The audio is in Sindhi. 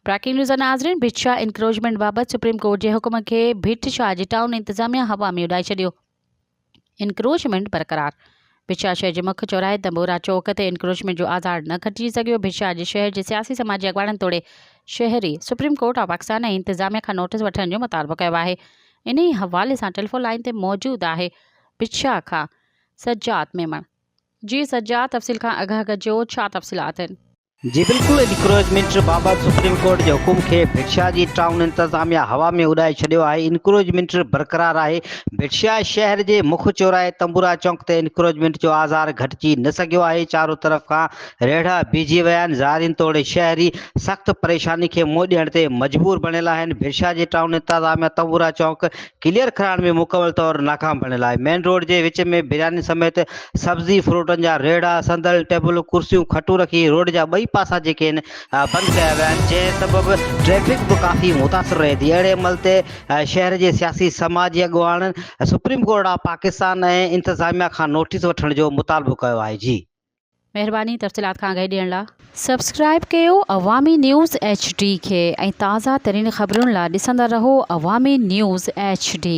بريڪنگ نيوز ناظرين ڀٽ شاهه انڪروچمينٽ بابت سپريم ڪورٽ جي حڪم کي ڀٽ شاهه جي ٽائون انتظاميا هوا ۾ اڏائي ڇڏيو انڪروچمينٽ برقرار ڀٽ شاهه شهر جي مک چوراهي دنبورا چوڪ تي انڪروچمينٽ جو آزار نه گهٽجي سگهيو ڀٽ شاهه جي شهر جي سياسي سماجي اڳواڻن توڙي شهري سپريم ڪورٽ آف پاڪستان ۽ انتظاميا کان نوٽيس وٺڻ جو مطالبو ڪيو آهي انهي حوالي سان ٽيليفون لائين تي موجود آهي ڀٽ شاهه کان سجاد ميمڻ جي سجاد تفصيل کان آگاهه ڪجو ڇا تفصيلات آهن. جي بلڪل انڪروچمينٽ بابت سپريم ڪورٽ جي حڪم کي ڀٽشاهه جي ٽائون انتظاميا هوا ۾ اڏائي ڇڏيو آهي، انڪروچمينٽ برقرار آهي، ڀٽشاهه شهر جي مک چوراهي تنبورا چونڪ تي انڪروچمينٽ جو آزار گهٽجي نه سگهيو آهي، چارو طرف کان ريڙها بيهجي ويا آهن، زائرين توڙي شهري سخت پريشاني کي منهن ڏيڻ تي مجبور بڻيل آهن، ڀٽشاهه جي ٽائون انتظاميا تنبورا چونڪ ڪليئر ڪرائڻ ۾ مڪمل طور ناڪام بڻيل آهي. مين روڊ جي وچ ۾ برياني سميت سبزي فروٽن جا ريڙها، صندل، ٽيبل، ڪرسيون، کٽون رکي روڊ جا ٻئي پاسا جيڪي آهن بند ڪيا ويا آهن جنهن سبب ٽريفڪ به ڪافي متاثر رهي ٿي. اهڙي عمل تي شهر جي سياسي سماجي اڳواڻن سپريم ڪورٽ آف پاڪستان ۽ انتظاميا کان نوٽيس وٺڻ جو مطالبو ڪيو آهي. جي. مهرباني تفصيلات کان آگاهي ڏيڻ لا. سبسڪرائب ڪيو عوامي نيوز ايڇ ڊي کي ۽ تازه ترين خبرن لا ڏسندا رهو عوامي نيوز ايڇ ڊي.